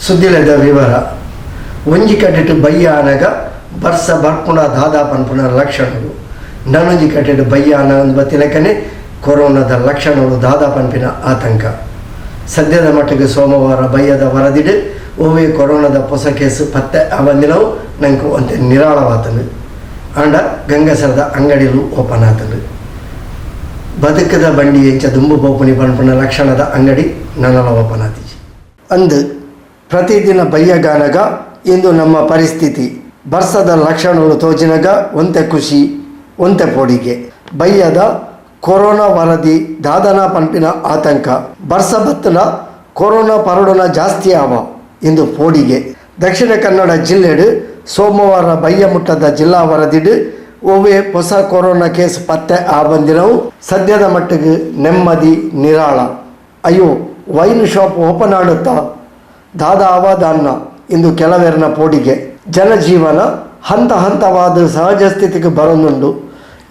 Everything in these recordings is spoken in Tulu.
ಸುದ್ದಿಲೆದ ವಿವರ. ಒಂಜಿ ಕಡೆಟ್ ಬಯ್ಯ ಆನಗ ಬರ್ಸ ಬರ್ಪುಣ ದಾದಾ ಪನ್ಪುನ ಲಕ್ಷಣಗಳು, ನನೊಂಜಿ ಕಡೆಟ್ ಬಯ್ಯ ಆನಗ ಬತ್ತಿಲೆಕ್ಕನೆ ಕೊರೋನಾದ ಲಕ್ಷಣಗಳು ದಾದಾ ಪನ್ಪಿನ ಆತಂಕ. ಸದ್ಯದ ಮಟ್ಟಿಗೆ ಸೋಮವಾರ ಬಯ್ಯದ ವರದಿಡ್ ಒವ್ವೇ ಕೊರೋನಾದ ಪೊಸ ಕೇಸ್ ಪತ್ತೆ ಆವಂದಿನವು ನಂಕ್ ಒಂತೆ ನಿರಾಳವಾತಂಡು. ಆಂಡ ಗಂಗಸರದ ಅಂಗಡಿಲು ಓಪನ್ ಆತಂಡು. ಬದುಕದ ಬಂಡಿ ಎಂಚ ದುಂಬು ಪೋಪುನಿ ಪನ್ಪುನ ಲಕ್ಷಣದ ಅಂಗಡಿ ನನಲ ಓಪನ್ ಆತಿಜಿ. ಅಂದು ಪ್ರತಿದಿನ ಬಯ್ಯಗಾನಗ ಇಂದು ನಮ್ಮ ಪರಿಸ್ಥಿತಿ. ಬರ್ಸದ ಲಕ್ಷಣಗಳು ತೋಜಿನಗ ಒಂತೆ ಖುಷಿ, ಒಂತೆ ಪೋಡಿಗೆ. ಬಯ್ಯದ ಕೊರೋನಾ ವರದಿ ದಾದನ ಪನ್ಪಿನ ಆತಂಕ. ಬರ್ಸ ಬತ್ತನ ಕೊರೋನಾ ಪರಡುನ ಜಾಸ್ತಿ ಆವ ಇಂದು ಪೋಡಿಗೆ. ದಕ್ಷಿಣ ಕನ್ನಡ ಜಿಲ್ಲೆಡು ಸೋಮವಾರ ಬಯ್ಯ ಮುಟ್ಟದ ಜಿಲ್ಲಾ ವರದಿಡು ಒವ್ವೇ ಹೊಸ ಕೊರೋನಾ ಕೇಸ್ ಪತ್ತೆ ಆವಂದಿನವು ಸದ್ಯದ ಮಟ್ಟಿಗೆ ನೆಮ್ಮದಿ, ನಿರಾಳ. ಅಯ್ಯೋ, wine shop open ಆಡುತ್ತಾ, ದಾದ ಆವಾದಾನ್ನ ಇಂದು ಕೆಲವೆರ್ನ ಪೋಡಿಗೆ. ಜನಜೀವನ ಹಂತ ಹಂತವಾದ ಸಹಜ ಸ್ಥಿತಿಗೆ ಬರೋದುಂಡು.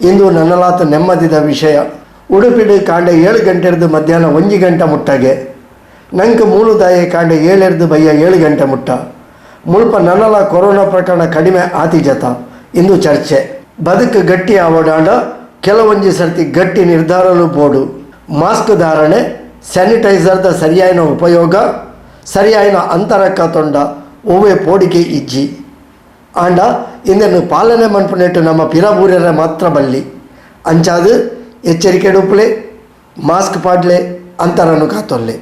ಇಂದು ನನ್ನಲಾತ ನೆಮ್ಮದಿದ ವಿಷಯ. ಉಡುಪಿಡು ಕಾಂಡೆ 7 ಗಂಟೆರ್ದು ಮಧ್ಯಾಹ್ನ 1 ಗಂಟೆ ಮುಟ್ಟಗೆ. ನಂಗೆ ಮೂಲುದಾಯ ಕಾಂಡೆ 7ರ್ದು ಬಯ್ಯ 7 ಗಂಟೆ ಮುಟ್ಟ. ಮುಲ್ಪ ನನಲ ಕೊರೋನಾ ಪ್ರಕರಣ ಕಡಿಮೆ ಆತಿಜತ ಇಂದು ಚರ್ಚೆ. ಬದುಕು ಗಟ್ಟಿ ಆವಡಾಂಡ ಕೆಲವೊಂಜಿ ಸರ್ತಿ ಗಟ್ಟಿ ನಿರ್ಧಾರಲು ಬೋಡು. ಮಾಸ್ಕ್ ಧಾರಣೆ, ಸ್ಯಾನಿಟೈಸರ್ದ ಸರಿಯಾಯಿನ ಉಪಯೋಗ, ಸರಿಯಾಯಿನ ಅಂತರ ಕಾತೊಂಡ ಒವ್ವೆ ಪೋಡಿಕೆ ಇಜ್ಜಿ. ಆಂಡ ಇಂದನ್ನು ಪಾಲನೆ ಮನ್ಪುನೆಟ್ಟು ನಮ್ಮ ಪಿರಬೂರ್ಯರ ಮಾತ್ರ ಬಲ್ಲಿ. ಅಂಚಾದು ಎಚ್ಚರಿಕೆ ಉಪ್ಪುಲೆ, ಮಾಸ್ಕ್ ಪಾಡ್ಲೆ, ಅಂತರನು ಕಾತೊಲ್ಲೆ.